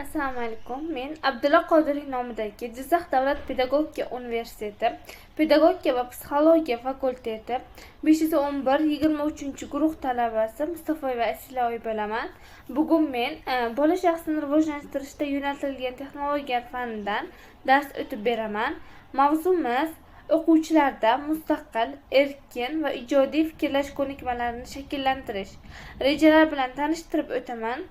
Assalomu alaykum. Men Abdulla Qodiriy nomidagi Jizzax davlat pedagogika universiteti pedagogika va psixologiya fakulteti 511 23-guruh talabasi Mustafoyeva Asiloy bo'laman. Bugun men bola shaxsini rivojlantirishda yo'naltirilgan texnologiyalar fanidan dars o'tib beraman. Mavzumiz o'quvchilarda mustaqil, erkin va ijodiy fikrlash ko'nikmalarini shakllantirish. Rejalar bilan tanishtirib o'taman.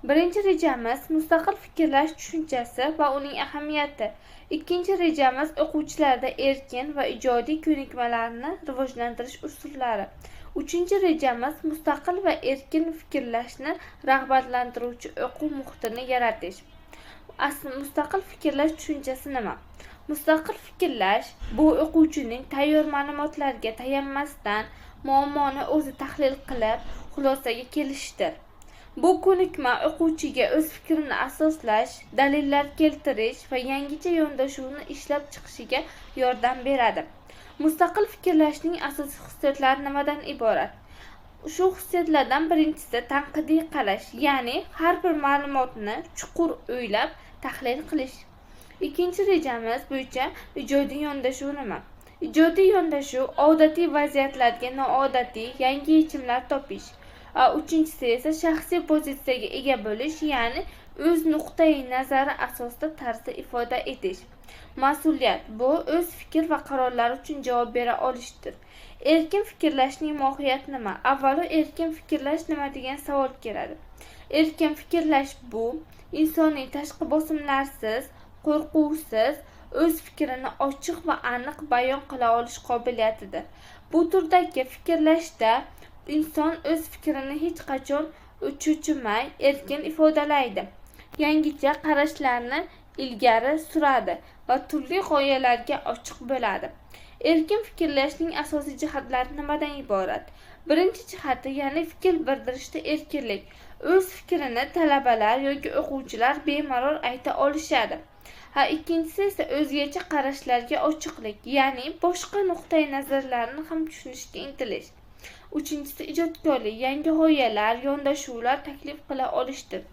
Birinchi rejamiz mustaqil fikrlash tushunchasi va uning ahamiyati. Ikkinchi rejamiz o'quvchilarda erkin va ijodiy ko'nikmalarni rivojlantirish usullari. Uchinchi rejamiz mustaqil va erkin fikrlashni rag'batlantiruvchi o'quv muhitini yaratish. Mustaqil fikrlash tushunchasi nima? Mustaqil fikrlash bu o'quvchining tayyor ma'lumotlarga tayanmasdan muammoni o'zi tahlil qilib, xulosaga kelishidir. Bu ko'nikma o'quvchiga o'z fikrini asoslash, dalillar keltirish va yangicha yondashuvni ishlab chiqishiga yordam beradi. Mustaqil fikrlashning asosiy xususiyatlari nimadan iborat? Shu xususiyatlardan birinchisi tanqidiy qarash, ya'ni har bir ma'lumotni chuqur o'ylab tahlil qilish. Ikkinchi rejamiz bo'yicha ijodiy yondashuv nima? Ijodiy yondashuv odatiy vaziyatlarga noodatiy yangi yechimlar topish. Uchinchisi esa shaxsiy pozitsiyaga ega bo'lish, ya'ni o'z nuqtai nazari asosida tarzda ifoda etish. Mas'uliyat bu o'z fikr va qarorlari uchun javob bera olishdir. Erkin fikrlashning mohiyati nima? Avvalo erkin fikrlash nima degan savol keladi. Erkin fikrlash bu insonning tashqi bosimlarsiz, qo'rquvsiz o'z fikrini ochiq va aniq bayon qila olish qobiliyatidir. Bu turdagi fikrlashda inson o'z fikrini hech qachon cho'chimay erkin ifodalaydi, yangicha qarashlarni ilgari suradi va turli g'oyalarga ochiq bo'ladi. Erkin fikrlashning asosiy jihatlari nimadan iborat? Birinchi jihati, ya'ni fikr bildirishda erkinlik. O'z fikrini talabalar yoki o'quvchilar bemalol ayta olishadi. Ikkinchisi esa o'zgacha qarashlarga ochiqlik, ya'ni boshqa nuqtai nazarlarni ham tushunishga intilish. Uchinchisi ijodkorlik, yangi g'oyalar, yondashuvlar taklif qila olishdir.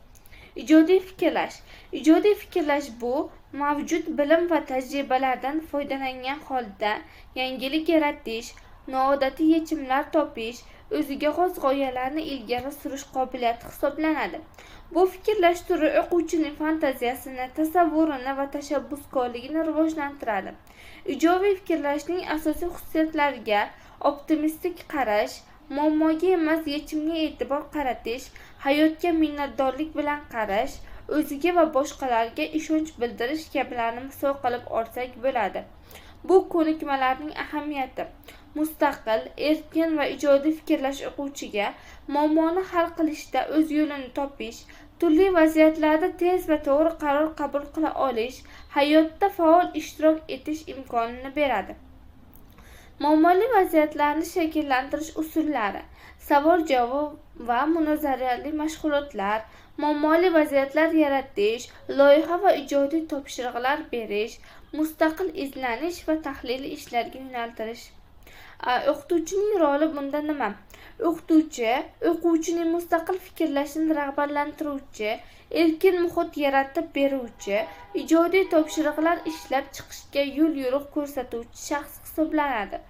Ijodiy fikrlash. Ijodiy fikrlash bu mavjud bilim va tajribalardan foydalangan holda yangilik yaratish, noodatiy yechimlar topish, o'ziga xos g'oyalarni ilgari surish qobiliyati hisoblanadi. Bu fikrlash turi o'quvchining fantaziyasini, tasavvurini va tashabbuskorligini rivojlantiradi. Ijodiy fikrlashning asosiy xususiyatlariga optimistik qarash, muammoga emas yechimga e'tibor qaratish, hayotga minnatdorlik bilan qarash, o'ziga va boshqalarga ishonch bildirish kabilarni misol qilib olsak bo'ladi. Bu ko'nikmalarning ahamiyati: mustaqil, erkin va ijodiy fikrlash o'quvchiga muammoni hal qilishda o'z yo'lini topish, turli vaziyatlarda tez va to'g'ri qaror qabul qila olish, hayotda faol ishtirok etish imkonini beradi. Muammoli vaziyatlarni shakllantirish usullari: savol-javob va munozarali mashg'ulotlar, muammoli vaziyatlar yaratish, loyiha va ijodiy topshiriqlar berish, mustaqil izlanish va tahliliy ishlarga yo'naltirish. O'qituvchining roli bunda nima? O'qituvchi o'quvchining mustaqil fikrlashini rag'batlantiruvchi, erkin muhit yaratib beruvchi, ijodiy topshiriqlar ishlab chiqishga yo'l-yo'riq ko'rsatuvchi shaxs hisoblanadi.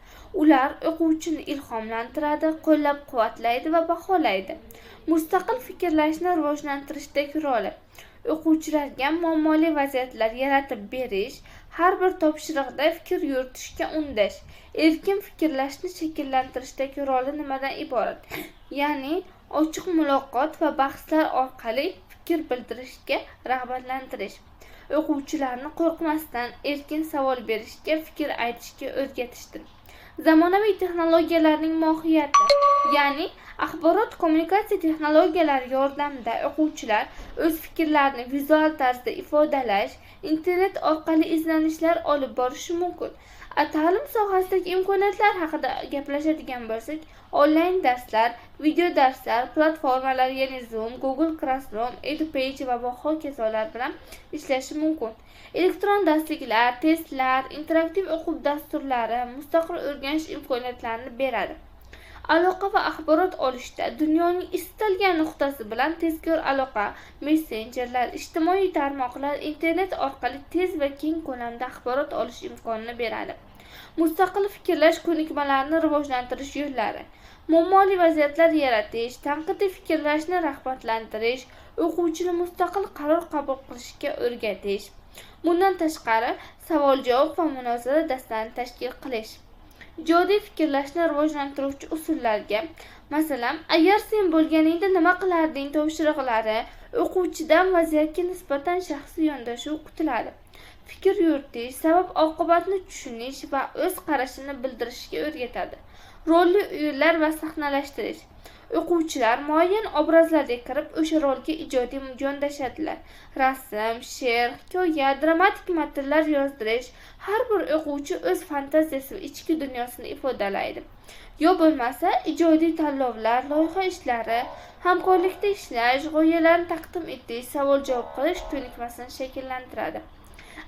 Ular o'quvchini ilhomlantiradi, qo'llab-quvvatlaydi va baholaydi. Mustaqil fikrlashni rivojlantirishdagi roli: o'quvchilarga muammoli vaziyatlar yaratib berish, har bir topshiriqda fikr yuritishga undash, erkin fikrlashni shakllantirishdagi roli nimadan iborat? Ya'ni ochiq muloqot va bahslar orqali fikr bildirishga rag'batlantirish, o'quvchilarni qo'rqmasdan erkin savol berishga, fikr aytishga o'rgatishdir. Zamonaviy texnologiyalarning mohiyati, ya'ni axborot kommunikatsiya texnologiyalari yordamida o'quvchilar o'z fikrlarini vizual tarzda ifodalash, internet orqali izlanishlar olib borishi mumkin. Ta'lim sohasidagi imkoniyatlar haqida gaplashadigan bo'lsak, onlayn darslar, video darslar, platformalar, ya'ni Zoom, Google Classroom, EduPage va hokazolar bilan ishlashi mumkin. Elektron darsliklar, testlar, interaktiv o'quv dasturlari mustaqil o'rganish imkoniyatlarini beradi. Aloqa va axborot olishda dunyoning istalgan nuqtasi bilan tezkor aloqa, messenjerlar, ijtimoiy tarmoqlar, internet orqali tez va keng ko'lamda axborot olish imkonini beradi. Mustaqil fikrlash ko'nikmalarini rivojlantirish yo'llari: muammoli vaziyatlar yaratish, tanqidiy fikrlashni rag'batlantirish, o'quvchini mustaqil qaror qabul qilishga o'rgatish. Bundan tashqari, savol-javob va munozara dastarini tashkil qilish. Ijodiy fikrlashni rivojlantiruvchi usullarga, masalan, agar sen bo'lganingda nima qilarding topshiriqlari o'quvchidan vaziyatga nisbatan shaxsiy yondashuv kutiladi. Fikr yuritish, sabab-oqibatni tushunish va o'z qarashini bildirishga o'rgatadi. Rolli o'yinlar va sahnalashtirish. O'quvchilar muayyan obrazlarga kirib, o'sha rolga ijodiy yondashadilar. Rasm, she'r, hikoya, dramatik matnlar yozdirish. Har bir o'quvchi o'z fantaziyasi va ichki dunyosini ifodalaydi. Yo bo'lmasa, ijodiy tanlovlar, loyiha ishlari, hamkorlikda ishlash, g'oyalarni taqdim etish, savol-javob qilish ko'nikmasini shakllantiradi.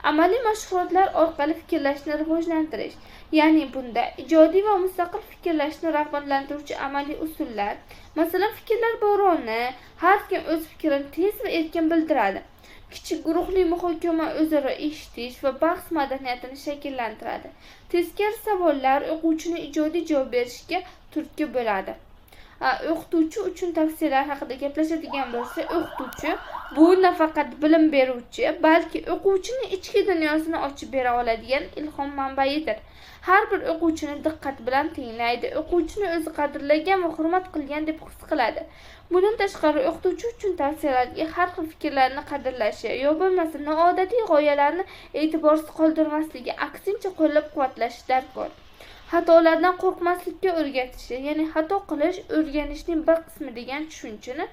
Amaliy mashg'ulotlar orqali fikrlashni rivojlantirish, ya'ni bunda ijodiy va mustaqil fikrlashni rag'batlantiruvchi amaliy usullar, masalan, fikrlar bo'roni, har kim o'z fikrini tez va erkin bildiradi. Kichik guruhli muhokama o'zaro eshitish va bahs madaniyatini shakllantiradi. Tezkor savollar o'quvchini ijodiy javob berishga turtki bo'ladi. O'qituvchi uchun tavsiyalar haqida gaplashadigan bo'lsa, o'qituvchi bu nafaqat bilim beruvchi, balki o'quvchining ichki dunyosini ochib bera oladigan ilhom manbaidir. Har bir o'quvchini diqqat bilan tinglaydi, o'quvchini o'zi qadrlagan va hurmat qilgan deb his qiladi. Bundan tashqari, o'qituvchi uchun tavsiyalarga har xil fikrlarni qadrlashi, yo bo'lmasa noodatiy g'oyalarni e'tiborsiz qoldirmasligi, aksincha qo'llab-quvvatlashi darkor. Xatolardan qo'rqmaslikka o'rgatishi, ya'ni xato qilish o'rganishning bir qismi degan tushunchani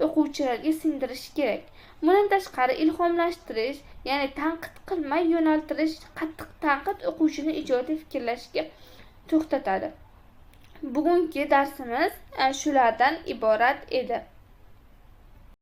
o'quvchilarga singdirishi kerak. Bundan tashqari, ilhomlashtirish, ya'ni tanqid qilmay yo'naltirish, qattiq tanqid o'quvchini ijodiy fikrlashga to'xtatadi. Bugungi darsimiz shulardan iborat edi.